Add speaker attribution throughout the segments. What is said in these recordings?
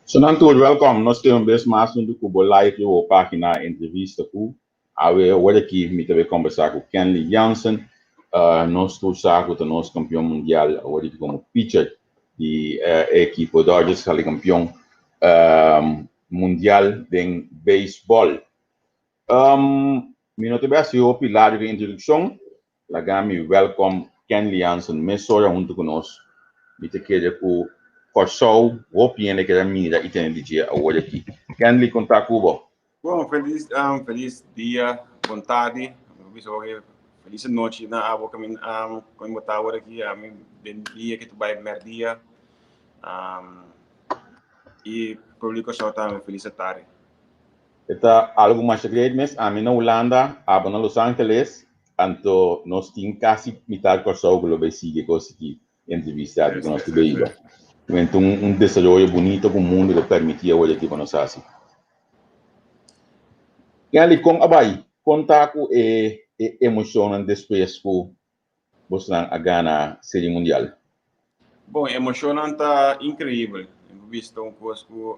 Speaker 1: Sonan tur welkom, nos tin un bes mas huntu ku bo live riba bo página Entrevista ku. Awe ora aki mi ta bai kombersá ku Kenley Jansen. Nos tur sa ku ta nos kampion mundial awor aki komo pitcher di e ekipo Dodgers sali kampion mundial den beisbòl. Mi no ta bai hasi hopi largu introdukshon. Laga mi welkom Kenley Jansen mesora huntu ku nos. Mi ta kere ku Kòrsou hopi hende kere mira i tene di dje awor aki. Kenley kon ta ku bo?
Speaker 2: Bon, felis felis dia, bon tardi, mi por bisa oke felis anochi na abo kamin kamin bo ta awor aki, ami den dia ke ta bai mèrdia i pueblo di Kòrsou tambe felis atardi.
Speaker 1: E ta algu masha great mes. Ami na Hulanda, abo na Los Angeles, anto nos tin kasi mitar Kòrsou ku lo bai sigui kos aki entrevista aki ku nos ta bai iba. Mente un un desaroyo bunito ku mundu ta permití awor aki pa nos hasi. Kelly, kon a bai? Kon ta ku e e emoshonnan despues ku bosnan a gana Serie Mundial?
Speaker 2: Bon, emoshonnan ta inkreibel. Mi por bisa ta un kos ku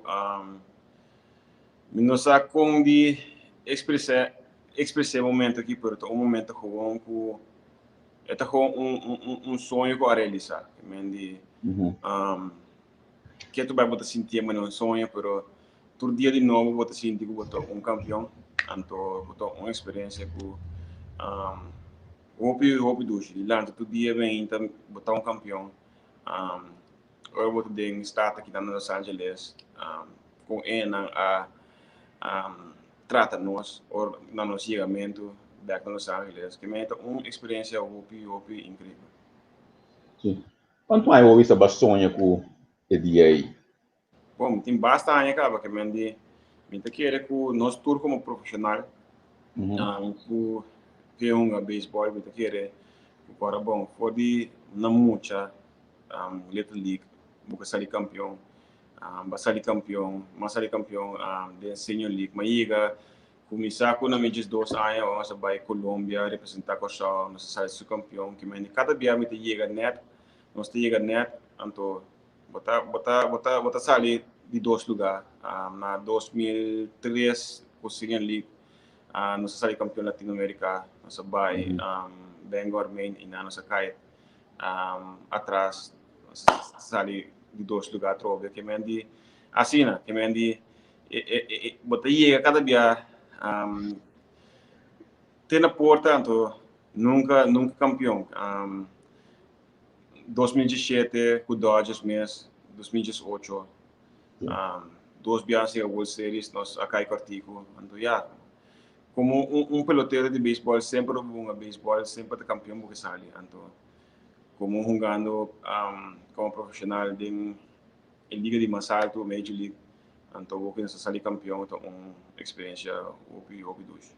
Speaker 2: mi no sa kon di ekspresá ekspresá e momento aki, pero ta un momento gewoon ku e ta gewoon un un un soño ku a realisá. Ke men di ke tur bai bo ta sintié manera un soño, pero tur dia di nobo bo ta sinti ku bo ta un kampion, anto bo ta un eksperensia ku Hopi hopi dushi di lanta tur dia meinta bo ta un kampion. Ora bo ta den stad aki na Los Angeles kon e nan a trata nos ora na nos yegamentu bek na Los Angeles ke mei ta un eksperensia hopi hopi inkreibel.
Speaker 1: Si. Kuantu aña bo bisa bo a soña ku e dia ei?
Speaker 2: Bon, mi tin basta aña kaba ke men di mi ta kere ku nos tur komo profeshonal ku ke hunga beisbòl mi ta kere ku kora bon for di na mucha Little League bo ka sali kampion, bo a sali kampion, mi a sali kampion den Senior League, mi a yega kuminsá ku na mi 12 aña ora nos a bai Colombia representá Kòrsou nos a sali subkampion ke men di kada bia mi ta yega nèt nos ta yega nèt anto Bo ta, bo ta, bo ta, bo ta sali di dos lugá. Na 2003 ku Senior League nos a sali kampion Latinoamerika. Nos a bai Bangor, Maine i nan nos a kai atras. Nos a sali di dos lugá atrobe. Ke men di asina, ke men di bo ta yega kada bia te na porta anto nunka, nunka kampion. 2017 ku Dodgers mes, 2018 dos biaha siga World Series nos a kai kòrtiku. Anto ya, komo un un pelotero di beisbòl semper bo hunga beisbòl semper ta kampion bo ke sali. Anto komo hungando komo profeshonal den e liga di mas altu, Major League, anto bo ke nos a sali kampion ta un eksperensia hopi hopi dushi.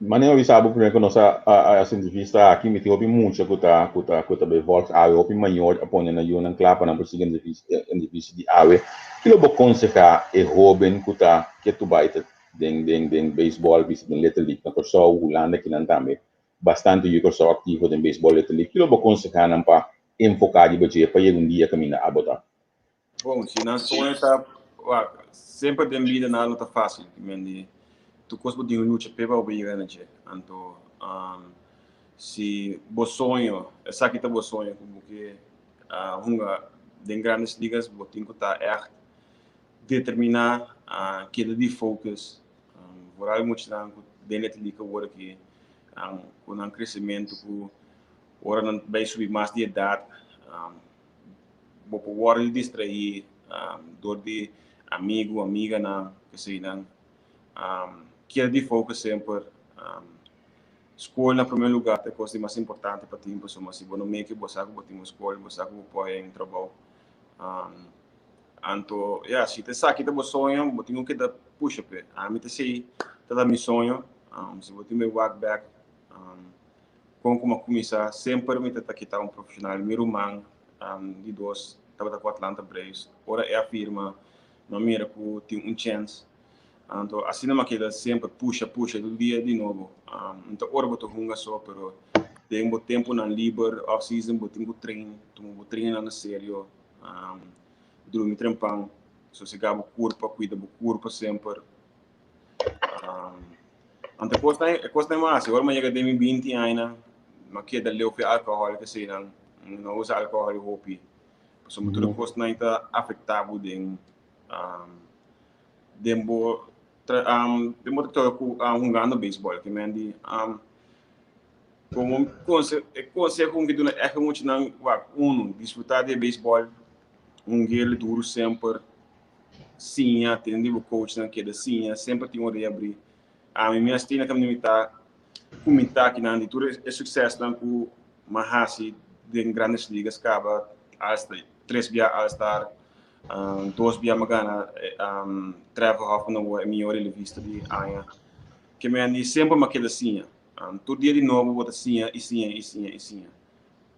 Speaker 1: Manera mi bisa bo primero ku nos a hasi entrevista aki, mi tin hopi mucha ku ta ku ta ku ta bay volg awe, hopi mayor a pone nan yunan kla pa nan por sigui entrevista di awe. Ki lo bo konsehá e hóben ku ta ke tu bay ta den den den beisbòl, bisa den Little League na Kòrsou, Hulanda kinan tambe bastante yu Kòrsou aktivo den beisbòl Little League, ki lo bo konsehá nan pa enfoká riba dje pa yega un dia kaminda abo ta?
Speaker 2: Bon, si nan soño ta, wak, semper den bida nada no ta fácil. Ki men di, tur kos bo tin un lucha p'e pa bo yega na dje. Anto, si bo soño, esaki ta bo soño ku bo ke hunga den Grandes Ligas, bo tin ku ta ègt determiná, keda di focus. Vooral muchanan ku den Little League awor aki, ku nan kresementu ku ora nan bai subi mas di edat, Bo por wòrdu distraí dor di amigu, amiganan, keseinan. Keda di focus semper. Skol na promé lugá ta e kos di mas importante pa tin pasobra si bo no meke bo sa ku bo tin un skol, bo sa ku bo por haña un trabou. Anto ya, si ta esaki ta bo soño, bo tin ku keda pusha p'e. Ami ta esei ta mi soño. Si bo tin bai wak bèk. Kon ku mi a kuminsá, semper mi ta ta kita un profeshonal. Mi ruman di dos tabata ku Atlanta Braves. Ora e a firma, mi a mira ku tin un chèns. Anto asina mi a keda semper pusha, pusha tur dia di nobo. No ta ora bo ta hunga so, pero den bo tempunan liber, off season, bo tin ku train, tuma bo trainnan na serio. Drumi trempan, sosegá bo kurpa, kuida bo kurpa semper. Anto e kosnan, e kosnan mi hasi, ora mi a yega den mi binti añanan, mi a keda leu for alkohòl keseinan, mi no usa alkohòl hopi, pasobra tur e kosnan ta afektá bo den den bo den bo trayektoria ku hungando beisbòl. Ke men di komo e konseho ku mi ke duna ègt muchanan, wak, unu, disfrutá di e beisbòl, hung'el duru semper. Siña, tende di bo coachnan, keda siña, semper tin orea abrí. Ami mes tin na kaminda mi ta ku mi ta akinan di tur e suksesnan ku m'a hasi den Grandes Ligas kaba, hasta tres bia All Star, dos bia m'a gana Trevor Hoffman Award, e mihó relevista di aña. Ke men di semper m'a keda siña. Tur dia di nobo bo ta siña i siña i siña i siña.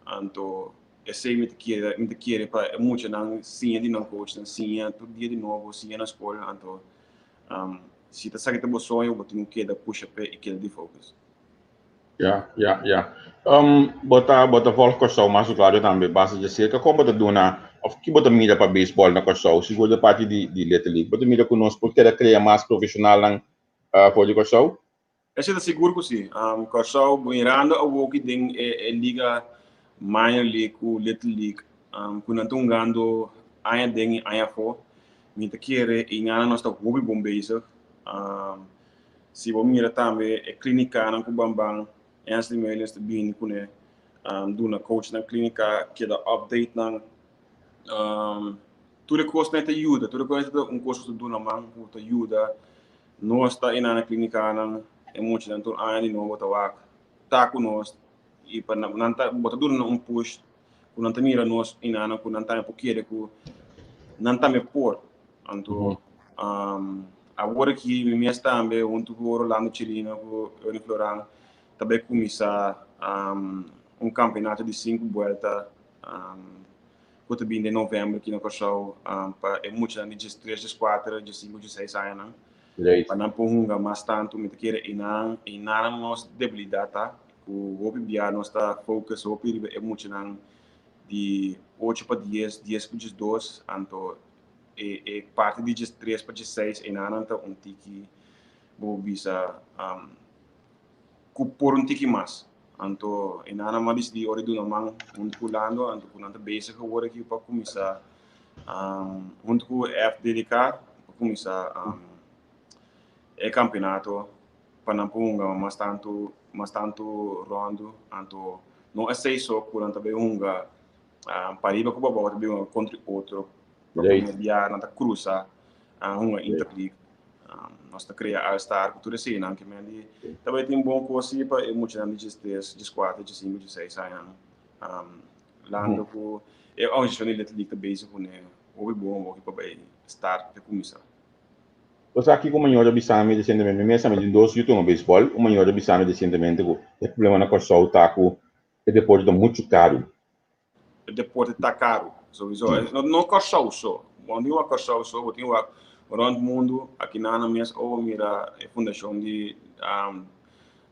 Speaker 2: Anto esei mi ta kere, mi ta kere pa e muchanan siña di nan coachnan, siña tur dia di nobo, siña na skol. Anto si ta sa ki ta bo soño, bo tin ku keda pusha p'e i keda di focus.
Speaker 1: Ya, ya, ya. Bo ta, bo ta volg Kòrsou mas ku klaro tambe, basta dje serka. Kon bo ta duna òf ki bo ta mira pa beisbòl na Kòrsou, sigur di parti di di Little League? Bo ta mira ku nos por keda krea mas profeshonalnan for di Kòrsou?
Speaker 2: Esei ta sigur ku si. Kòrsou mirando awoki den e liga Minor League ku Little League ku nan ta hungando aña den i aña afó, mi ta kere i ngana nos ta hopi bon bezig. Si bo mira tambe e klinikanan ku Bamban Ansley Meulens ta bini kuné duna coachnan klinika, keda update nan. Tur e kosnan ta yuda, tur e kosnan ta un kos ku ta duna man ku ta yuda. Nos ta ina na klinikanan, e muchanan tur aña di nobo ta wak ta ku nos i pa nan ta bo ta duna nan un push ku nan ta mira nos inanan ku nan tambe por kere ku nan tambe por. Anto awor aki mi mes tambe huntu ku Rolando Chirino ku Ernie Floran ta bai kuminsá un kampeonato di sinku buelta ku ta bin den novèmber aki na Kòrsou pa e muchanan di diestres, dieskuater, diesinku, diesseis añanan pa nan por hunga mas tantu. Mi ta kere einan einan nos debilidat ta ku hopi bia nos ta focus hopi riba e muchanan di ocho pa dies, dies pa diesdos, anto e e parti di diestres pa diesseis einan ta un tiki bo por bisa ku por un tiki mas. Anto e nana a disidí ora di duna man huntu ku Lando, anto ku nan ta bezig awor aki pa kuminsá huntu ku FDDK pa kuminsá e kampeonato pa nan por hunga mas tantu mas tantu ròndu. Anto no esei so ku nan ta bai hunga pariba ku pabou ta bai hunga kontra otro pa promé bia nan ta krusa hunga interleague. Nos ta krea All Star ku tur eseinan ke men di ta bai tin bon kos si pa e muchanan di diestres, dieskuater, diesinku, diesseis añanan. Lando ku e organisashon di Little League ta bezig kuné hopi bon hopi pa bai start ta kuminsá.
Speaker 1: Bo sa kiko un mayor a bisa mi resientemente? Mi mes a mi tin dos yu tuma beisbòl. Un mayor a bisa mi resientemente ku e problema na Kòrsou ta ku e deporte ta muchu karu.
Speaker 2: E deporte ta karu, souiso. No, no Kòrsou so. Bo no tin wak Kòrsou so, bo tin wak rònt mundu. Aki nan mes ora bo mira e fundashon di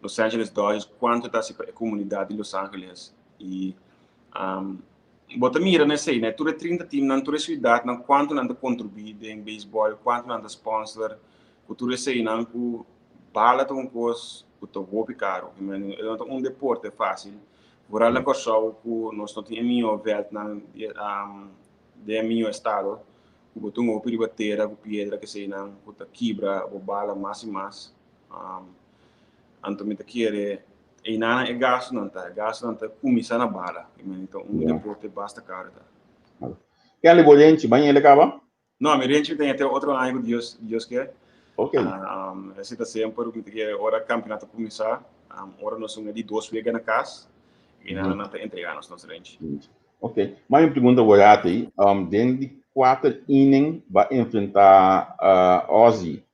Speaker 2: Los Angeles Dodgers, kuantu ta hasi pa e komunidat di Los Angeles. I bo ta mira na esei, na tur e 30 teamnan, tur e siudatnan, kuantu nan ta kontribuí den beisbòl, kuantu nan ta sponsor, ku tur eseinan ku bala ta un kos ku ta hopi karu. E no ta un deporte fásil. Vooral na Kòrsou ku nos no tin e mihó vèltnan den e mihó estado ku bo tin hopi riba tera ku piedra keseinan ku ta kibra bo bala mas i mas. Anto mi ta kere einan e gastunan ta, e gastunan ta kuminsá na bala. I ta un deporte basta karu ta.
Speaker 1: Kenley bo renchi bañ'el e kaba?
Speaker 2: No, mi renchi mi ta te otro aña ku Dios, Dios ke.
Speaker 1: Ok.
Speaker 2: Esei ta semper mi ta kere ora kampionato kuminsá, ora nos un di dos wega na kas, i nan nan ta entregá nos nos renchi.
Speaker 1: Ok. Ma mi pregunta bo rati, den di kuater inning bo a enfrentá Ozzie.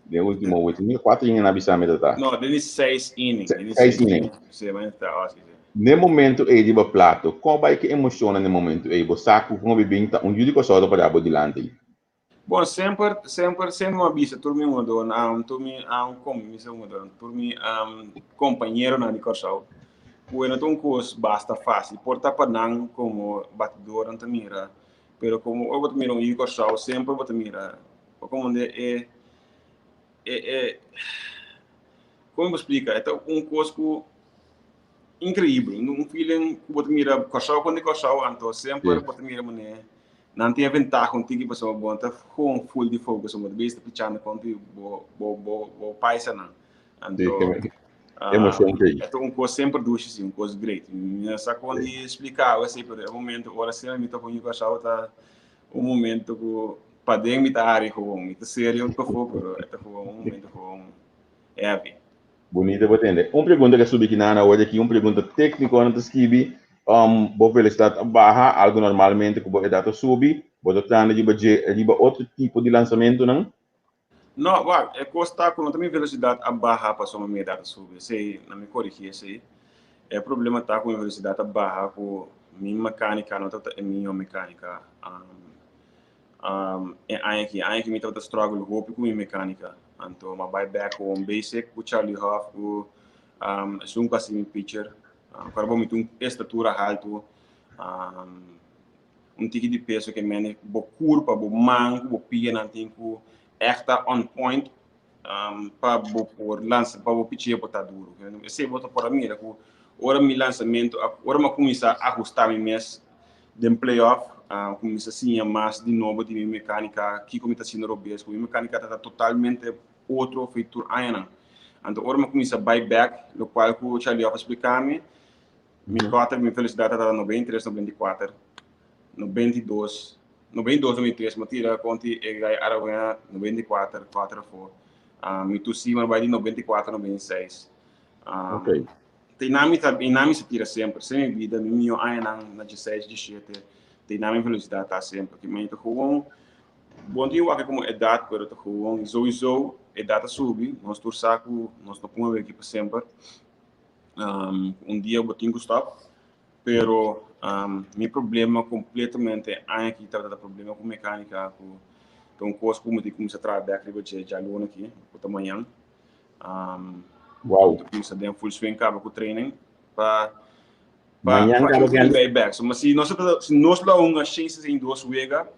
Speaker 1: Den último ocho mil kuater inning a bisa mi ta ta.
Speaker 2: No, den di seis inning. Den di
Speaker 1: seis inning.
Speaker 2: Sí, ma ta Ozzie, sí.
Speaker 1: Ne momento ei riba plato, kon bai ki emoshonnan ne momento ei? Bo sa ku kon bibin ta un yu di Kòrsou ta pará bo dilanti.
Speaker 2: Bon, semper, semper, semper mi a bisa tur mi hungadornan, tur mi kom mi bisa hungadornan, tur mi kompañeronan di Kòrsou, ku e no ta un kos basta fásil. Por ta pa nan komo batidornan ta mira. Pero komo ora bo ta mira un yu Kòrsou semper bo ta mira bo komo e e e komo bo splika e ta un kos ku inkreibel un feeling ku bo ta mira Kòrsou kon di Kòrsou anto semper bo ta mira manera nan tin e ventaha un tiki pasobra bo no ta gewoon full di focus bo ta bes ta pichando kontra bo bo bo bo paisanan anto
Speaker 1: Emocion te.
Speaker 2: E ta un kos semper dushi si, un kos great. Mi no sa kon di splika awe si, pero e momento ora semper mi ta ku Kòrsou ta un momento ku paden mi ta hari gewoon. Mi ta serio pafó, pero e ta gewoon un momento gewoon heavy.
Speaker 1: Bunita bo tende. Un pregunta ke subi kinan awor aki, un pregunta tékniko nan ta skibi, um, bo velosidat a baha, algo normalmente ku bo edat a subi, bo ta tranda riba dje riba otro tipo di lansamentunan?
Speaker 2: No, wak, e kos ta ku no ta mi velosidat a baha pasobra mi edat a subi. Esei, na mi korigí esei. E problema ta ku mi velosidat a baha ku mi mekanika no tabata e mihó mekanika. Um, um, e aña aki. E aña aki mi tabata struggle hopi ku mi mekanika. Anto m'a bai bek gewoon basic ku Charlie Hoff ku um, esun ku a hasi mi pitcher. Um, kòrda bo mi tin un estatura haltu. Um, un tiki di peso ke mende bo kurpa, bo man ku bo pianan tin ku ègt ta on point um, pa bo por lansa, pa bo picheo por ta duro. Esei bo ta por a mira ku ora mi lansamentu, ora mi a kuminsá ahustá mi mes den playoff, uh, kuminsá siña mas di nobo di mi mekanika, kiko mi ta haciendo robes, ku mi mekanika ta totalmente otro for tur añanan. Anto ora mi a kuminsá bai bèk, lokual ku Charlie Hoff a splika mi, Mi cuater, mi felicidad ta 93, 94, 92, 92, 93, mi tira conti e gai Aragüena 94, 4 afo. Uh, mi tu sima bai di 94, 96. Um,
Speaker 1: okay.
Speaker 2: Te nami ta, e nami se tira semper, sem mi vida, mi mio añanan na 16, 17, te nami felicidad ta semper. Ki mi ta gewoon, bon tin wak como edad, pero ta gewoon, sowieso, edad ta subi, nos tur sa ku nos no por aquí pa semper. Um, un dia bo tin ku stop, pero um, mi problema completamente aña aki tabata problema ku mecánica, ku ta un kos ku mi tin kuminsá traha bek riba dje djaluna aki, ku ta mañan. Um,
Speaker 1: Wow.
Speaker 2: Mi ta kuminsá den full swing kaba ku training pa pa
Speaker 1: Mañan
Speaker 2: pa
Speaker 1: kaba
Speaker 2: improve
Speaker 1: ku
Speaker 2: bij bek. So, ma si nos si nos lo hunga shen 62 wega,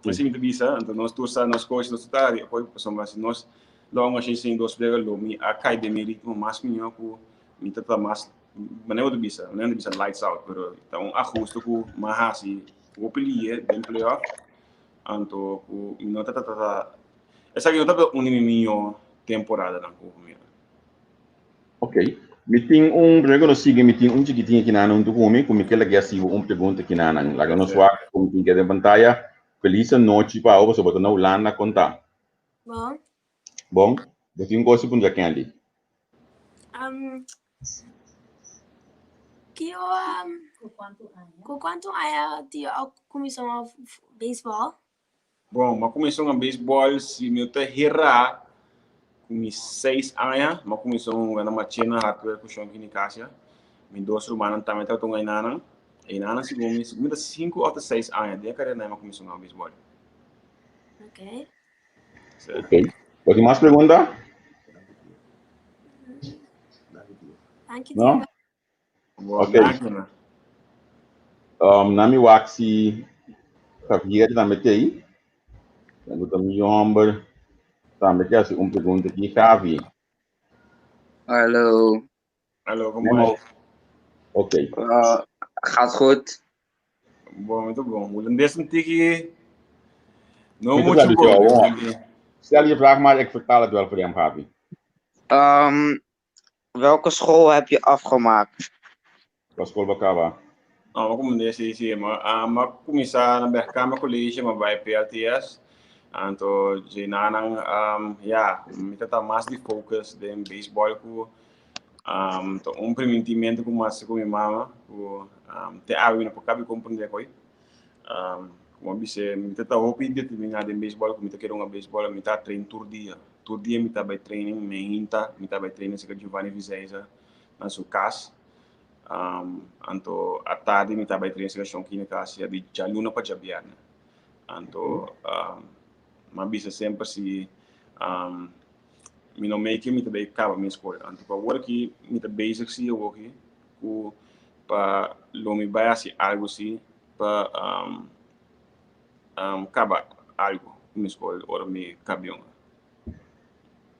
Speaker 2: Así mi ta bisa, anto nos tur sa, nos coach, nos tur ta ari apoyo, pasobra si nos lo hunga shen shen dos wega lo mi a kai den mi ritmo mas mihó ku mi ta ta mas, manera bo ta bisa, manera bo ta bisa lights out, pero ta un ahuste ku mi a hasi hopi lihe den playoff, anto ku mi no ta ta ta, esaki no tabata un di mi mihó temporadanan ku mi.
Speaker 1: Ok. Mi tin un, primero ku nos sigui, mi tin un chikitin aki nan huntu ku mi, ku mi ke laga hasi bo un pregunta aki nan. Laga nos wak ku mi tin ke den pantaya. Felis anochi pa abo, pasobra bo ta na Hulanda, kon ta?
Speaker 3: Bon.
Speaker 1: Bon. Bo tin un kos di puntra Kenley?
Speaker 3: Um, kio, um, ku kuantu aña tio a kuminsá beisbòl?
Speaker 2: Bon, m'a kuminsá hunga beisbòl si mi no ta herá ku mi seis aña. M'a kuminsá hunga na Marchena Hardware ku Shon Kini Kasia. Mi dos rumannan tambe tabata hunga enanan. Enanan segun mi, segun mi ta sinku òf ta seis aña. Den e karera nan m'a kuminsá hunga beisbòl.
Speaker 3: Oké.
Speaker 2: Sí.
Speaker 1: Ok. Bo tin mas pregunta?
Speaker 3: Danki,
Speaker 1: No?
Speaker 3: tio.
Speaker 1: Ok. Um, na mi wak si Javier tambe tei. Dan ta mi homber tambe ke hasi un pregunta aki. Javi.
Speaker 4: Hallo.
Speaker 2: Hallo, kom maar.
Speaker 1: Ok.
Speaker 4: Gaat goed.
Speaker 2: Bon, muito bom. Holandês een tiki. No
Speaker 1: Ik
Speaker 2: mucho
Speaker 1: begrijp het
Speaker 2: bom.
Speaker 1: wel, Stel je vraag maar, ik vertaal het wel voor hem, Javi.
Speaker 4: Welke school heb je afgemaakt?
Speaker 1: Kua skol bo a kaba?
Speaker 2: No, m'a komprendé, sí, sí. M'a, ah, m'a kuminsá na Bergkamer College, m'a bai PLTS. Anto, djenanan, um, ya, mi ta ta mas di focus den baseball ku um, ta un primintimentu ku m'a hasi ku mi mama, ku um, te awe mi no por kabi komprendé koi. Um, ku m'a bis'é, mi ta ta hopi determiná den baseball, ku mi ta kere hunga baseball, mi ta train tur dia. Tur dia mi ta bai training, mi hinta, mi ta bai training serka Giovanni Vizeiza na su kas. Um, anto atardi mi ta bai train serka Shon Kine Kasia di djaluna pa djabièrnè. Anto um, m'a bisa semper si um, mi no make it, mi ta bai kaba mi skol. Anto pa awor aki mi ta bezig si awor aki ku pa lo mi bai hasi algu si pa um, Kaba algu ku mi skol ora mi kabion.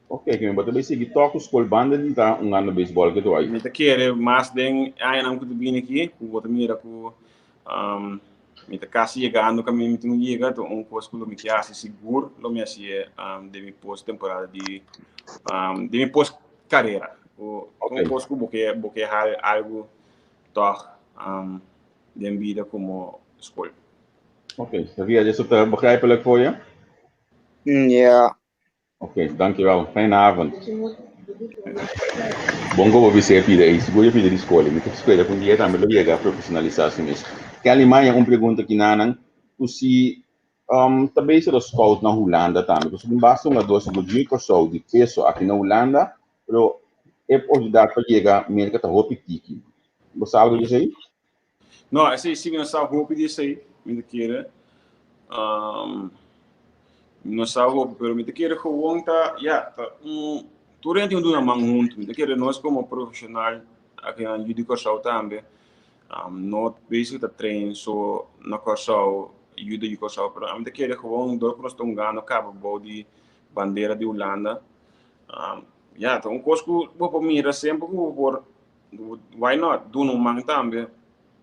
Speaker 1: Ok, ke mi bo ta bai sigui tòg ku skol banda di ta un gana beisbòl ke tu ai?
Speaker 2: Mi ta kere mas den añanan ku ta bini aki ku bo ta mira ku mi ta kasi yegando kaminda mi tin ku yega, ta un kos ku lo mi ke hasi sigur lo mi hasié den mi post temporada di den mi post karera. Ku un kos ku bo ke bo ke hal algu tòg den bida komo skol.
Speaker 1: Oké, Sofia, is dat uh, begrijpelijk voor je?
Speaker 4: Ja.
Speaker 1: Oké, okay, dankjewel. Fijne avond. Bon como você pide aí, seguro pide de escola. Me espera que um dia também lo llega a profissionalizar assim mesmo. Kelly Maia, uma pergunta aqui, Nanan. Se um, também se scout na Holanda também. Porque não basta uma doce do dia que de peso aqui na Holanda, pero é oportunidade para chegar, América tá hopi tiki. Você sabe disso aí?
Speaker 2: No, esei si mi no sa hopi di esei, mi ta kere. Um, mi no sa hopi, pero mi ta kere gewoon ta, ja, ta un, tur hende tin un duna man huntu. Mi ta kere nos komo profesional aki na Yu di Kòrsou tambe, um, no bezig ta train so na Kòrsou, yuda Yu Kòrsou, pero ami ta kere gewoon dor ku nos ta hungando kaba bou di bandera di Hulanda, um, ja, ta un kos ku bo por mira semper ku bo por Why not? Duna un man tambe.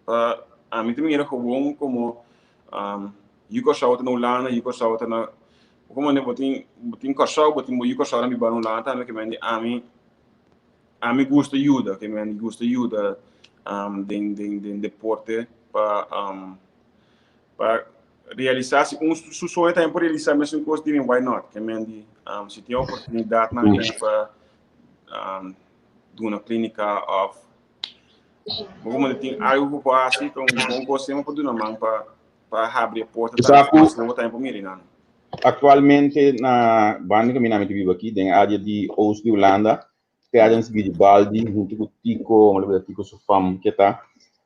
Speaker 2: Pa ami ta mira gewoon como um, yu Kòrsou ta na Hulanda, yu Kòrsou ta na como ne bo tin bo tin Kòrsou, bo tin bo yu Kòrsou na biba na Hulanda tambe ke men di ami ami gusta yuda, ke men gusta yuda um, den den den deporte pa um, pa realisa si un su soño tambe por realisa mesun kos di mi why not? Ke men di um, si tin oportunidatnan pa um, duna clínica of como de tin algo ku por hasi, ta un bon kos sempre pa duna man pa pa habri e porta
Speaker 1: Sa
Speaker 2: tambe,
Speaker 1: ku
Speaker 2: mas nobo tambe por mira nan.
Speaker 1: Actualmente na banda ku mi na mi ta biba aki den área di Oost di Hulanda, Terence Giribaldi huntu ku Tico, mi lo Tico su fam ke ta.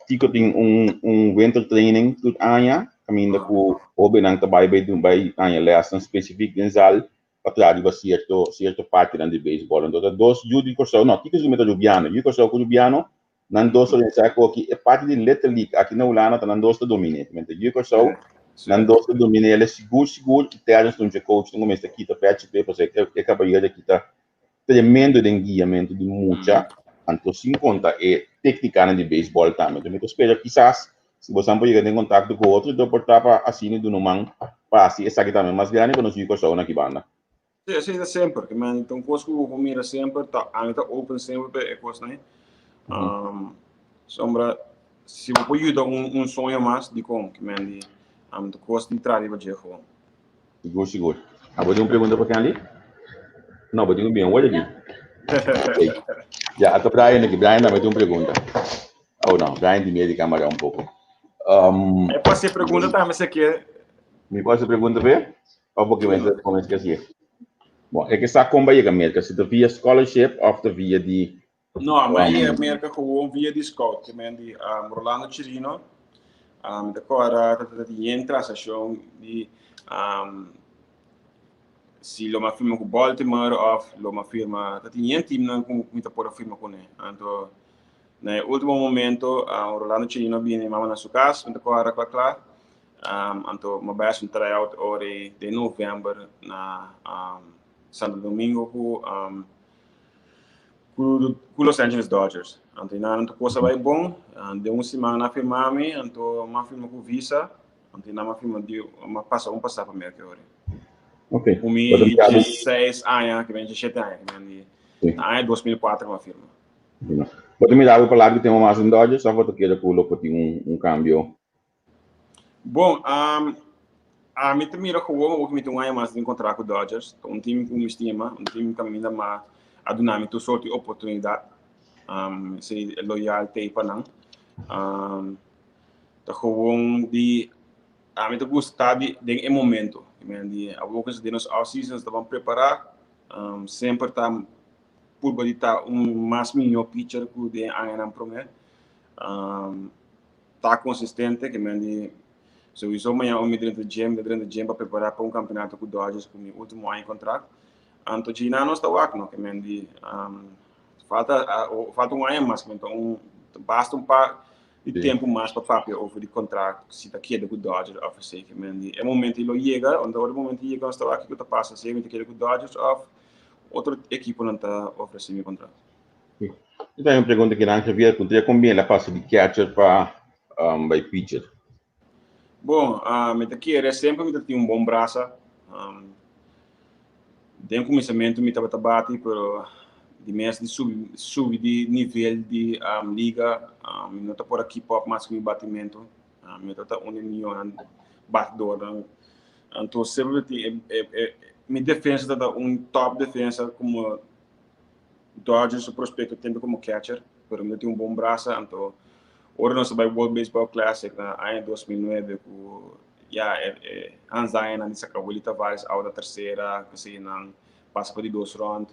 Speaker 1: Tico tin un un winter training tur aña kaminda ku hóbennan ta bai bai bai haña lèsnan spesifik den zal pa traha riba sierto sierto partinan di beisbòl. Anto ta dos yu di Kòrsou, no, kiko si mi ta Rubiano, yu di Kòrsou ku Rubiano, nan dos ta organisa ku aki e parti di Little League aki na Hulanda ta nan dos ta dominé. Mente yu di Kòrsou, nan dos ta dominé el e sigur sigur i Terrence ta un dje coach nan ku mester kita pèchi p'e pasobra e kabayero aki ta tremendo den guiamentu di mucha, anto sin konta e téknikanan di beisbòl tambe. Anto mi ta spera kisas si bosan por yega den kontakto ku otro dor por ta pa asina duna un man pa hasi esaki tambe mas grandi pa nos yu Kòrsou na ki banda.
Speaker 2: Sí, esei ta semper. Ke men ta un kos ku bo por mira semper, ta ami ta open semper pa e kosnan ei. Sombra si bo por yuda un un soño mas, dikon? Ke men di ta kos di traha riba dje gewoon.
Speaker 1: Sigur, sigur. Abo tin un pregunta pa Candy? No, bo tin un bien hoor aki. Okay. Ja, ato Brian aki. Brian tambe tin un pregunta. Oh no, Brian tin miedo di camara un poco.
Speaker 2: Um, E pode ser pregunta tambe se ke.
Speaker 1: Mi pode hacer pregunta pe? Of porque me como es que así? Bon, é que sa komba llega Merca, si ta via scholarship of ta via di
Speaker 2: No, ma e Merca gewoon via di scout, ke men di um, Rolando Chirino. Um, ta kora ta ta yen transaccion di um, si lo ma firma ku Baltimore of lo ma firma ta tin yen team nan ku mi ta por firma kuné. Anto na e último momento um, Rolando Chirino bini mama na su kas, mi ta kora kla kla. Um, anto ma bai un tryout ore de november na um, Santo Domingo ku um, ku Los Angeles Dodgers. Anto nan anto cosa bai bon, den un siman nan a firma mi, anto m'a firma ku visa, anto nan m'a firma di m'a pasa un pasa pa Merca ori.
Speaker 1: Ok.
Speaker 2: Ku mi 16 aña, ki ben 17 aña, ki ben di na aña 2004 m'a firma.
Speaker 1: Bo ta mira bo pa largo tempo mas den Dodgers of bo ta kere ku lo por tin un un cambio?
Speaker 2: Bon, um, ami ta mira gewoon awor ku mi tin un aña mas den kontrakt ku Dodgers. Ta un team ku mi stima, un team kaminda ma a duna mi tur sort di oportunidat. Um, esei loyal t'ei pa nan. Um, ta gewoon di ami ta gusta di den e momento. Di awor ku den nos off season ta ban prepará. Um, semper ta purba di ta un mas mihó pitcher ku den añanan promé. Um, ta consistente ke men di souiso mañana ora mi drenta gym mi ta drenta gym pa prepara pa un campeonato ku Dodgers ku mi ultimo aña di contract anto djina nos ta wak no ke men di falta falta un aña mas ke men ta un basta un par. di tempu mas pa papia over di kontrakt si ta keda ku Dodgers òf esei. Ke men di e momento lo yega, unda ora e momento yega nos ta wak kiko ta pasa, si mi ta keda ku Dodgers òf otro ekiponan ta ofresé mi kontrakt.
Speaker 1: Mi ta haña un pregunta kinan Javier, puntra kon bien el a pasa di catcher pa bai pitcher?
Speaker 2: Bon, mi ta kere semper mi ta tin un bon brasa. Den kuminsamentu mi tabata bati, pero di mes di subi, subi di nivel di liga, mi no ta por a keep up mas ku mi batimentu. Mi tabata un di mihónan batidornan. Anto semper mi tin e, e, e, mi defensa tabata un top defensa komo Dodgers su prospecto tempo como catcher, pero mi tin un bon brasa, anto ora nos a bai World Baseball Classic na aña 2009 ku ya e, e Hans Dayan di saca Willie Tavares out na tercera, kasi nan pasa pa di dos round.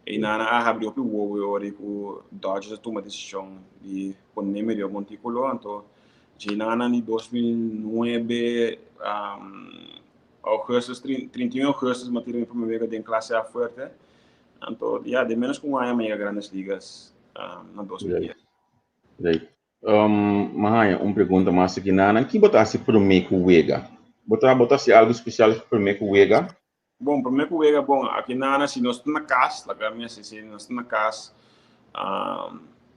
Speaker 2: E nana a habri hopi wowo e ora ku Dodgers a tuma decision di pone mi riba montículo, anto dje nana di 2009 augustus, 31 augustus mi a tira mi prome wega den clase A fuerte. Anto, ya, den menos ku un aña mi a yega Grandes Ligas na 2010.
Speaker 1: Great. Mi a haña un pregunta mas aki, Nana. Ki bo ta hasi promé ku wega? Bo ta bo ta hasi algu spesial promé ku wega?
Speaker 2: Bon, promé ku wega, bon, aki Nana, si nos ta na kas, laga mi hasi si nos ta na kas,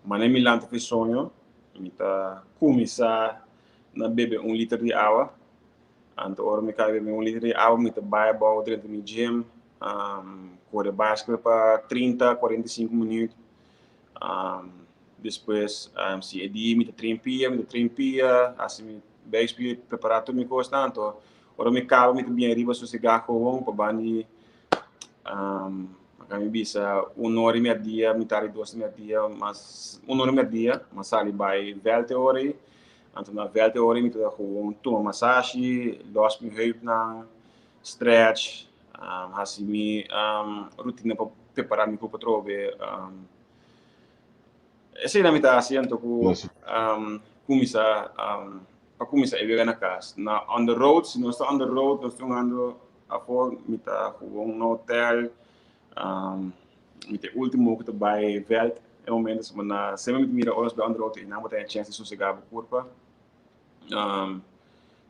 Speaker 2: manera mi lanta fi soño, mi ta kuminsá na bebe un liter di awa. Anto ora mi kai bebe un liter di awa mi ta bai abou drenta mi gym, kore baiskel pa 30, 45 minuut. Despues si e dia mi ta train pia, mi ta train pia, hasi mi buikspier, prepara tur mi kosnan. Anto ora mi kaba mi ta bien riba sosega gewoon pa bandi mi bisa un ora i merdia, mitar di dos di merdia, mas un ora i merdia, mi a sali bai vèlt e ora ei. Anto na vèlt e ora mi ta gewoon tuma masashi, lòs mi heupnan, stretch, hasi mi rutina pa prepará mi kurpo atrobe. Eseinan mi ta hasi anto ku kuminsá pa kuminsá e wega na kas. Na on the road, si nos ta on the road, nos ta jugando afó, mi ta gewoon na hotel, Mi ta e ultimo ku ta bai vèlt e momento so na semper mi ta mira ora nos bai on the road einan bo ta haña chèns di sosegá bo kurpa.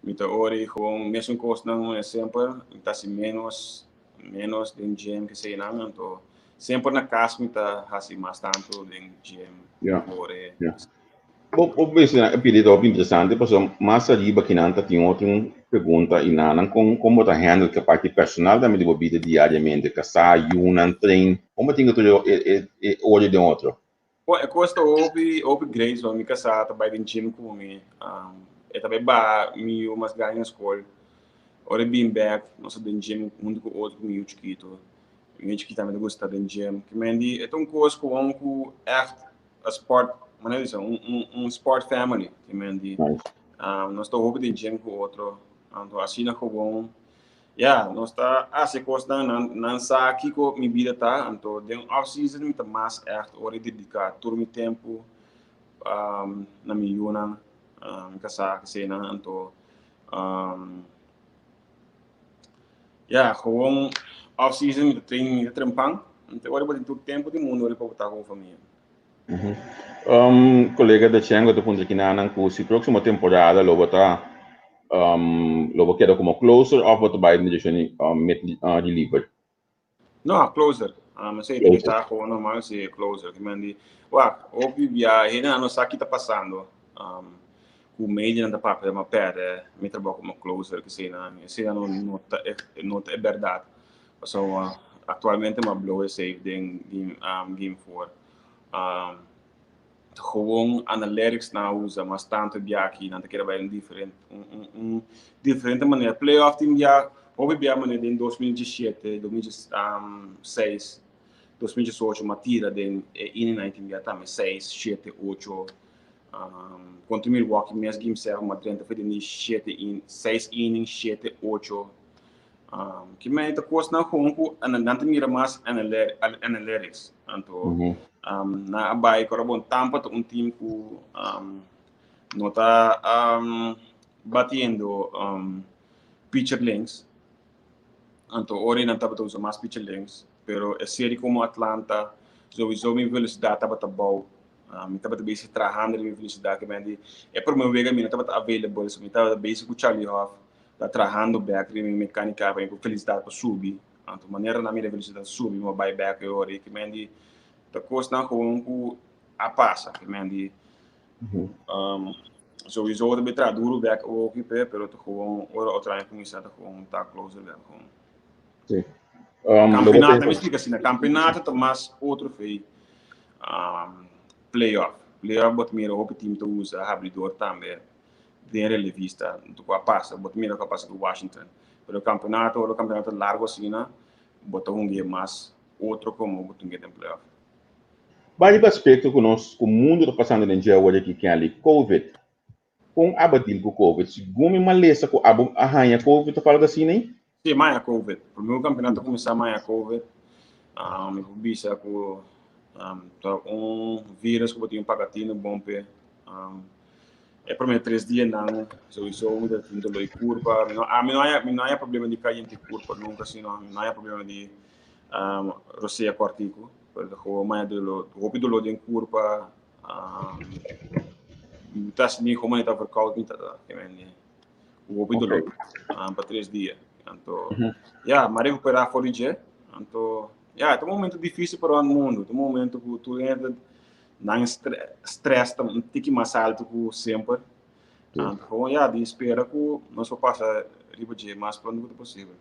Speaker 2: Mi ta ora i gewoon mesun kosnan semper mi ta hasi ménos ménos den gym keseinan anto semper na kas mi ta hasi mas tantu den gym kore.
Speaker 1: Bo bo mencioná e pidi ta hopi interesante pasobra mas ariba kinan ta tin otro un pregunta i nanan kon kon bo ta handle ke parti personal tambe di bo bida diariamente, kasá, yunan, train, kon bo tin ke tur e e e orde den otro?
Speaker 2: Bon, e kos ta hopi hopi great pasobra mi kasá ta bai den gym ku mi, e ta bai baha mi yu mas grandi na skol, ora e bin bèk nos ta den gym huntu ku otro ku mi yu chikitu, mi yu chikitu tambe ta gusta den gym, kimendi e ta un kos ku wan ku ègt a sport, manera di bisa, un, un, un sport family, te men di. Nos ta hopi den gym ku otro, anto asina gewoon, ya, nos ta hasi kosnan, nan, nan sa kiko mi bida ta, anto den off season mi ta mas echt ora di dediká tur mi tempu na mi yunan, mi kasá, kesenan, anto ya, gewoon off season mi ta train, mi ta trempan, anto ora bo tin tur tempu di mundu ora pa bo ta ku bo famia.
Speaker 1: Um, kolega Dachengo ta puntra kinanan ku si próksimo temporada lo bo ta um, lo bo keda komo closer òf bo ta bai den direkshon di um, mid uh, reliever?
Speaker 2: No, closer. Esei ta ta gewoon normal si closer. Ki men di, wak, hopi bia hendenan no sa ki ta pasando. Ku medianan ta papia ma perde mi trabou komo closer keseinan. Eseinan no no ta e no ta e bèrdat. Pasobra aktualmente mi a blow e save den game um, game 4. Um, gewoon analytics nan a usa mas tanto bia aki nan ta kere bai un diferente un, un, un diferente manera. Playoff tin bia hopi bia manera den 2017, 2006, 2018 ma tira den e inning nan tin bia tambe 6, 7, 8 um, kontra Milwaukee mes game 7 ma drenta fe den di 7 in 6 inning 7, 8 Um, ki men ta kosnan gewoon ku nan ta mira mas analytics. Anto, mm -hmm. um, na a bai kora bon Tampa ta un team ku um, no ta um, batiendo um, pitcher links. Anto, ori nan tabata usa mas pitcher links. Pero e serie como Atlanta, sowieso mi velocidad tabata bou. Mi tabata bezig trahando riba mi velosidat, ke men di e prome wega mi no tabata available, so mi tabata bezig ku Charlie Hoff, ta trahando bek riba mi mekanika pa mi ku velosidat por subi. Anto manera nan mira velosidat subi mi a bai bek e ora ei, ke men di ta kosnan gewoon ku a pasa, ke men di Sowieso ta bay traha duro bek awoki p'e, pero ta gewoon ora otro aña cuminsa ta gewoon ta closer bek gewoon.
Speaker 1: Sí.
Speaker 2: Campeonato, mi explica asina, campeonato ta mas otro fe playoff. Playoff bo ta mira hopi team ta usa habridor tambe den relevista, cu a pasa, bo ta mira cu a pasa cu Washington. Pero campeonato, ora campeonato largo asina, bo ta hunga mas otro como bo ta hunga den playoff.
Speaker 1: Bai riba aspekto ku nos ku mundu ta pasando den dje awor aki Kelly, Covid. Kon abo a deal ku Covid? Segun mi malesa ku abo a haña Covid of algo asina ei?
Speaker 2: Sí, mi haña Covid. Promé ku kampionato a kuminsá mi haña Covid. Mi por bisa ku ta un virus ku bo tin paga tinu bon p'e. E promé tres dianan souiso mi ta tin doló di kurpa. Mi no haña mi no haña problema di kayente kurpa nunka sino mi no haña problema di rosea kòrtiku. Pero ta gewoon maya doló, hopi doló den kurpa. Um, ta ni como ta verkoud ni ta, ke men ni. Hopi doló pa 3 dia. Anto, ja, ma recuperá for di dje. Anto, ja, ta un momento difícil pa rond mundo. Ta un momento ku tur hende nan stress ta un tiki mas alto ku semper. Anto, gewoon ja, di spera ku nos por pasa riba dje mas pronto ku ta posibel.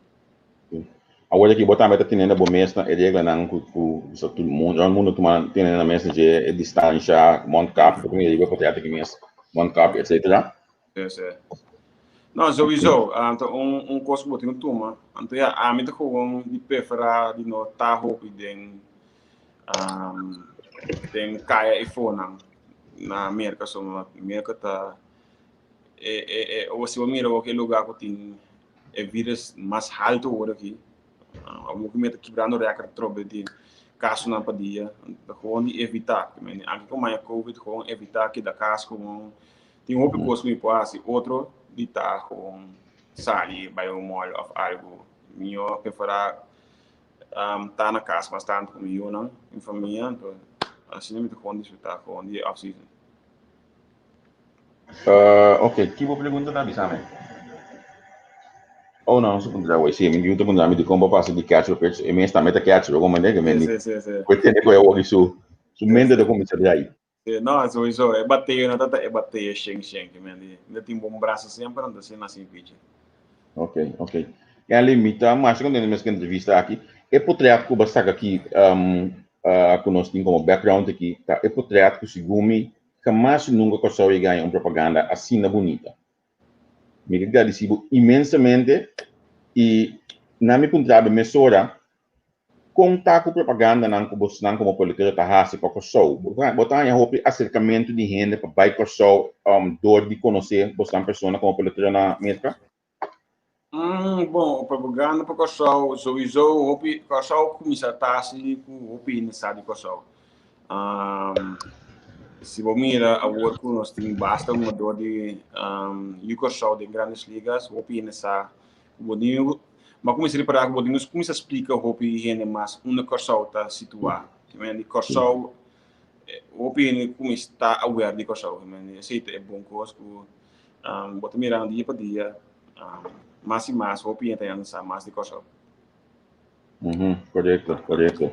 Speaker 1: Awor aki bo tambe ta tene na bo mes na e reglanan ku ku sa tur mundu rònt mundu tuma tene na mes dje e distansha, mondkapje, bo ta mira riba e portret aki mes, mondkapje etsetera.
Speaker 2: Sí, sí. No, sowieso. Anto un un kos ku bo tin ku tuma. Anto ya, ami ta gewoon di preferá di no ta hopi den den kaya e fonan na Merka. So Merka ta e e e si bo mira wak e lugar ku tin e virus mas halto awor aki. Awor ku mi ta kibrando record trobe di kasonan pa dia. Ta gewoon di evita. Anke ku maya covid gewoon evita keda kas gewoon. Tin hopi kos ku mi por hasi otro di ta gewoon sali bai un mall of algo. Mi yo prefera ta na kas mas tantu ku mi yunan, mi famia. Anto asina mi ta gewoon disfruta gewoon di e off season.
Speaker 1: Ok, ki bo pregunta ta bisa mi? Oh no, no se puntra awor. Sí, mi ta puntra mi di kon bo pasa di catcher pa pitcher. E mes tambe ta catcher, bo comprende? Ke men
Speaker 2: Sí, sí, sí.
Speaker 1: Ku e tene ku e awor su su mente ta kuminsá drai.
Speaker 2: Sí, no, sowieso. E bateo no ta ta e bateo shen shen, ke men di. Mi ta tin bon brasa semper, anto asina nasi pitcher.
Speaker 1: Ok, ok. Kelly, mi ta masha contento mes ku e entrevista aki. E potret ku bo a saka aki, ku nos tin komo background aki, ta e potret ku segun mi Hamas i nunka Kòrsou a gaña un propaganda asina bunita. Mi ke gradisí bo inmensamente i nan mi puntra bo mesora kon ta ku propagandanan ku bosnan komo pelotero ta hasi pa Kòrsou. Bo ta haña hopi aserkamentu di hende pa bai Kòrsou dor di konosé bosnan persona komo pelotero na Merka?
Speaker 2: Bon, propaganda pa Kòrsou, souiso hopi Kòrsou kuminsá ta hasi ku hopi hende sa di Kòrsou. Si bo mira awor ku nos tin basta hungador di yu Kòrsou den Grandes Ligas, hopi hende sa ku bo tin, bo a kuminsá ripará ku bo tin kuminsá splika hopi hende mas unda Kòrsou ta situá. Kòrsou, hopi hende kuminsá ta aware di Kòrsou. Esei ta e bon kos ku Bo ta mirando dia pa dia mas i mas hopi hende ta yanda sa mas di Kòrsou.
Speaker 1: Korekto, korekto.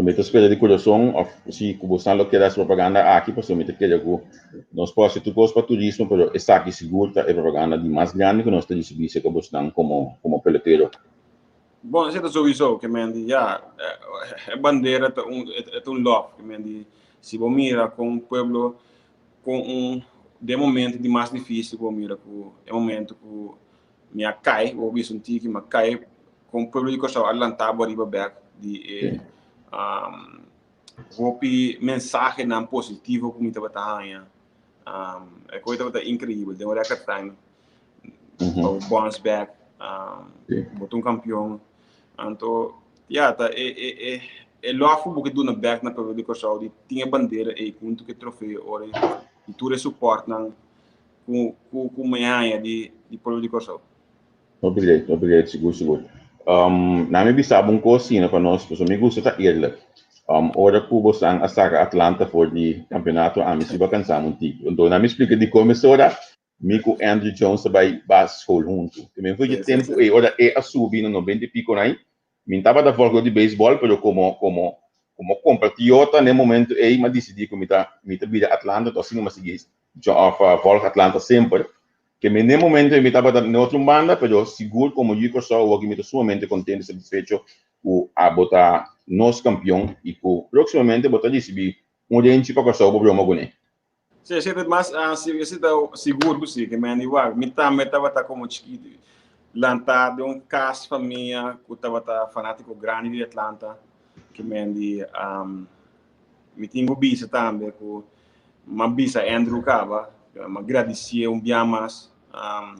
Speaker 1: Mi ta spera di kurason òf si ku bosan lo kere hasi propaganda aki pasobra mi ta kere ku nos por hasi tur kos pa turismo pero esaki sigur ta e propaganda di mas grandi ku nos ta risibí serka bosnan komo komo pelotero.
Speaker 2: Bon, esei ta souiso ke men di ya e bandera ta un e ta un lòf ke men di si bo mira kon pueblo Kon un den momento di mas dificil bo mira ku e momento ku mi a kai, bo bisa un tiki, mi a kai kon pueblo di Kòrsou a lanta bo ariba bek di e hopi mensahenan positivo ku mi tabata haña. E kos tabata increibel den un record time pa bo bounce back, bo ta un kampion. Anto ya ta e e e e lòf ku bo ke duna bèk na pueblo di Kòrsou di tin e bandera ei huntu ku e trofeo ora i tur e supòrtnan ku ku ku mi haña di di pueblo di Kòrsou.
Speaker 1: Hopi great, hopi great, sigur sigur. Um, na mi bisa bo un kos asina pa nos, pasobra mi gusta ta eerlijk. Ora ku bosan a saka Atlanta for di kampeonato ami si bo a kansa un tiki. Anto nan mi splika dikon mesora mi ku Andrew Jones ta bai basisschool huntu. Te men for dje tempu ei ora e a subi na noventa i piko nai mi no tabata volgdor di beisbòl pero komo komo komo kompatriota na e momento ei mi a disidí ku mi ta mi ta bira Atlanta anto asina mi a sigui òf volg Atlanta semper. Ke men na e momento ei mi tabata na otro banda pero sigur komo yu Kòrsou awor mi ta sumamente kontento i satisfecho ku abo ta nos kampion i ku próksimamente bo ta risibí un renchi pa Kòrsou pa broma kuné.
Speaker 2: Sí, esei ta mas, sí, esei ta sigur ku sí, ke men di wak. Mi tambe tabata komo chikitu, lantá den un kas famia ku tabata fanátiko grandi di Atlanta, ke men di, mi tin ku bisa tambe ku m'a bisa Andrew kaba, m'a gradisié un bia mas,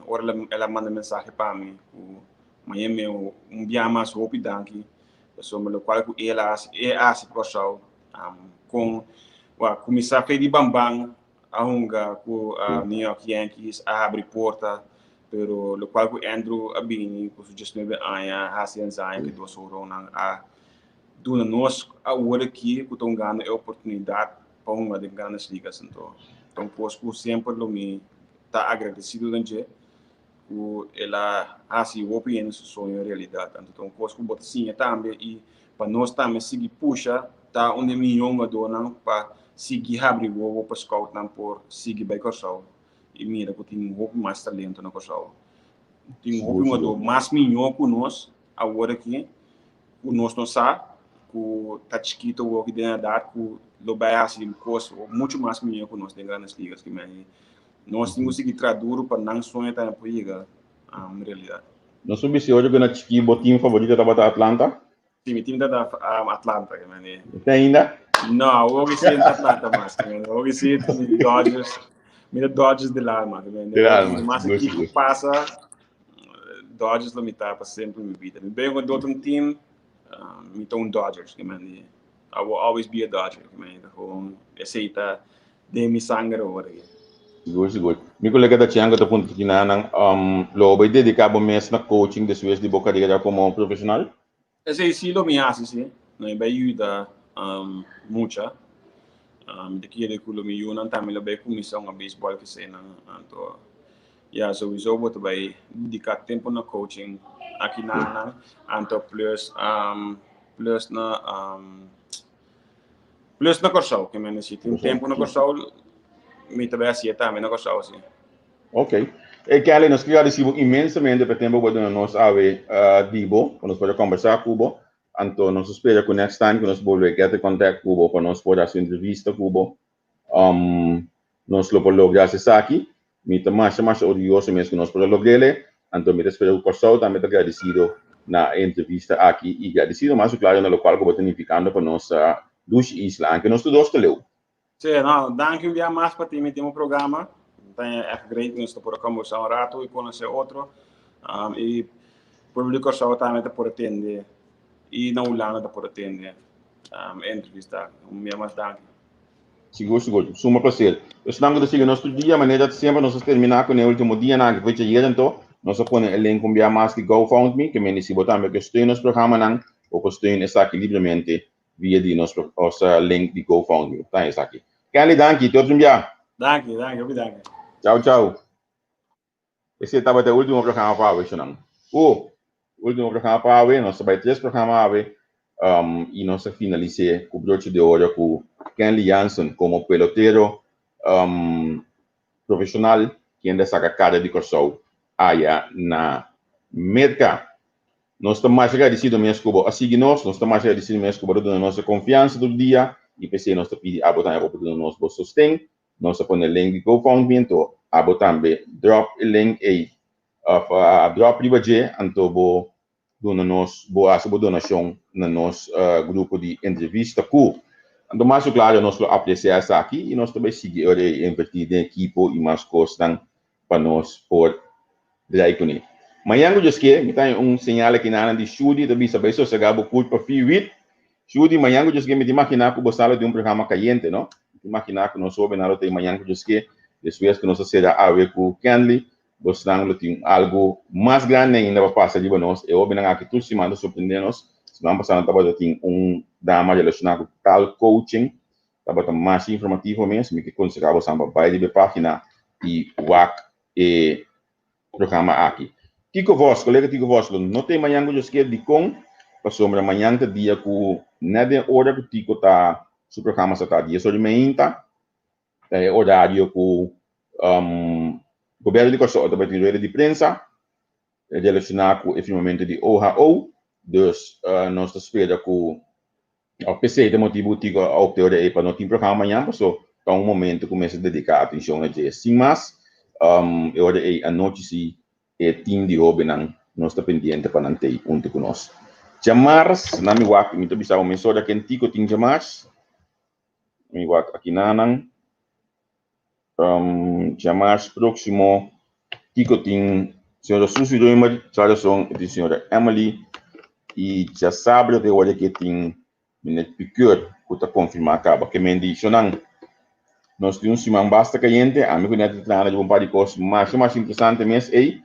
Speaker 2: ora el a manda mensahe pa mi ku Maña meu un bia mas hopi danki pasobra lokual ku el a hasi, e a hasi pa Kòrsou kon wak kuminsá fe di Bamban a hunga ku New York Yankees a habri porta pero lokual ku Andrew a bini ku su diesnuebe aña a hasi ensaño ku dos horonnan a duna nos awor aki ku ta hungando e oportunidat pa hunga den Grandes Ligas anto ta un kos ku semper lo mi ta agradesido den dje. Ku el a hasi hopi hende su soño realidat. Anto ta un kos ku bo ta siña tambe i pa nos tambe sigui pusha ta un di e mihó hungadónan pa sigui habri wowo pa scoutnan por sigui bai Kòrsou i mira ku tin hopi mas talento na Kòrsou. Tin hopi hungadó mas mihó ku nos awor aki ku nos no sa ku ta chikito awor aki den edat ku lo bai hasi kos muchu mas mihó ku nos den Grandes Ligas. Nos tin ku sigui traha duru pa nan soño tambe por yega realidat.
Speaker 1: Nos un bisi ora ku na chikí bo team favorito tabata Atlanta?
Speaker 2: Si, mi team tabata Atlanta.
Speaker 1: Te ainda?
Speaker 2: No, awor ki si ta Atlanta mas. Awor ki si ta mi Dodgers. Mi ta Dodgers del alma.
Speaker 1: Del alma.
Speaker 2: Mas ki pasa, Dodgers lo mi ta pa semper mi bida. Mi ben ku otro team, mi ta un Dodgers. I will always be a Dodger. Esei ta den mi sanger awor aki.
Speaker 1: Sigur, sigur. Mi kolega ta Chiango ta puntra kinanan, um, lo bo bai dediká bo mes na coaching despues di bo karera komo profeshonal?
Speaker 2: Esei sí lo mi hasi, sí. Lo mi bai yuda um, mucha. Um, mi ta kere ku lo mi yunan tambe lo bai kuminsá hunga beisbòl keseinan. Anto, ya, souiso bo ta bai dediká tempu na coaching aki nanan. Anto plus, um, plus na, um, Plus na Kòrsou, ke men si tin tempu na Kòrsou, mi ta bai hasié tambe na Kòrsou, si.
Speaker 1: Ok. E Kelly, nos ke gradisí bo inmensamente pa e tempu ku bo a duna nos awe di bo, pa nos por a kòmbersá ku bo. Anto nos ta spera ku next time ku nos bolbe get in contact ku bo pa nos por hasi un entrevista ku bo, Nos lo por logra haci esaki. Mi ta masha masha orguyoso mes cu nos por a logr'ele. Anto mi ta spera cu Corsou tambe ta gradicido na e entrevista aki y gradicido mas cu claro na locual cu bo ta nificando pa nos dushi isla, anke nos tur dos ta leu.
Speaker 2: Sí, no, danki un bia mas pa tin mi den bo programa. Ta echt great cu nos ta por a conversa un rato y conoce otro. Y pueblo di Corsou tambe ta por a tende y na Hulanda ta por a tende e entrevista aki. Un bia mas danki.
Speaker 1: Sigur, sigur. Suma placer. Esnan ku ta sigui nos tur dia, manera semper nos a terminá ku e último dianan aki fecha ayer anto, nos a pone e link un bia mas di GoFundMe, ke mende si bo tambe ke steun nos programanan, bo por steun esaki libremente via di nos link di GoFundMe. Ta esaki. Kenley, danki. Te otro bia.
Speaker 2: Danki, danki, hopi danki.
Speaker 1: Chau, chau. Esei tabata e ultimo programa pa awe, shonnan. Uh! Ultimo programa pa awe, nos ta bai tres programa awe, um, i nos ta finalis'é ku broche de oro ku Kenley Jansen komo pelotero um, profeshonal kende a saka kara di Kòrsou aya na Merka. Nos ta masha gradisido mes ku bo a sigui nos, nos ta masha gradisido mes ku bo ta duna nos e konfiansa tur dia i p'esei nos ta pidi abo tambe pa bo duna nos bo sosten. Nos a pone link di GoFundMe anto abo tambe drop e link ei of drop riba dje anto bo duna nos bo hasi bo donashon na nos grupo di entrevista ku anto mas ku klaro nos lo apresia esaki i nos ta bai sigui ora ei inverti den ekipo i mas kosnan pa nos por drai kuné. Mañan ku Dios ke, mi ta haña un señal aki nan di Shudi ta bisa bai sosegá bo kurpa fi wit. Shudi, mañan ku Dios ke mi ta imaginá ku bo sa lo tin un programa kayente, no? Mi ta imaginá ku nos hóbennan lo ta ei mañan ku Dios ke, despues ku nos a sera awe ku Kenley, bosnan lo tin algu mas grandi ainda pa pasa riba nos. E hóbennan aki tur siman ta sorprendé nos. Siman pasá nan tabata tin un dama relashoná ku tal coaching, tabata masha informativo mes. Mi ke konsehá bosan pa bai riba e página i wak e programa aki. Tico Vos, kolega Tico Vos lo no ta ei mañan ku Dios kier. Dikon? Pasobra mañan ta dia ku nèt den ora ku Tico ta su programa sa ta dies ora di meinta, ta e orario ku Gobièrnu di Kòrsou ta bai tin rueda di prensa relashoná ku e firmamentu di OHO. Dus nos ta spera ku òf p'esei ta motibu ku Tico a opta e ora ei pa no tin programa mañan paso ta un momento ku mester dediká atenshon na dje. Sin mas, e ora ei anochi si e team di hóbennan nos ta pendiente pa nan tei huntu ku nos. Djamars, na mi wak, mi ta bisa bo mesora ken Tico tin djamars. Mi wak akinanan. Djamars próksimo Tico tin señora Susie Römer, djarason e tin señora Emily i djasabra ta e ora ke tin meneer Piqueur ku ta konfirmá kaba. Ke men di shonnan nos tin un siman basta kayente, ami ku Nèt ta traha riba un par di kos masha masha interesante mes ei.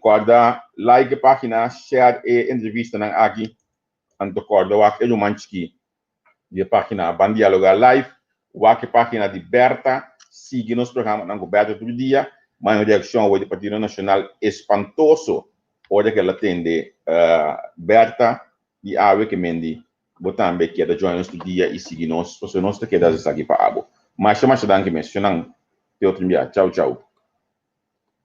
Speaker 1: Kòrda like e página, share e entrevistanan aki, anto kòrda wak e ruman chikí di e página Ban Dialogá Live, wak e página di Bertha, sigui nos programanan ku Bertha tur dia, ma un reakshon awor di Partido Nashonal espantoso ora ku el a tende Bertha di awe ke mendi bo tambe keda join nos tur dia i sigui nos pasobra nos ta keda hasi esaki pa abo. Masha masha danki mes, shonnan te otro bia. Chau chau.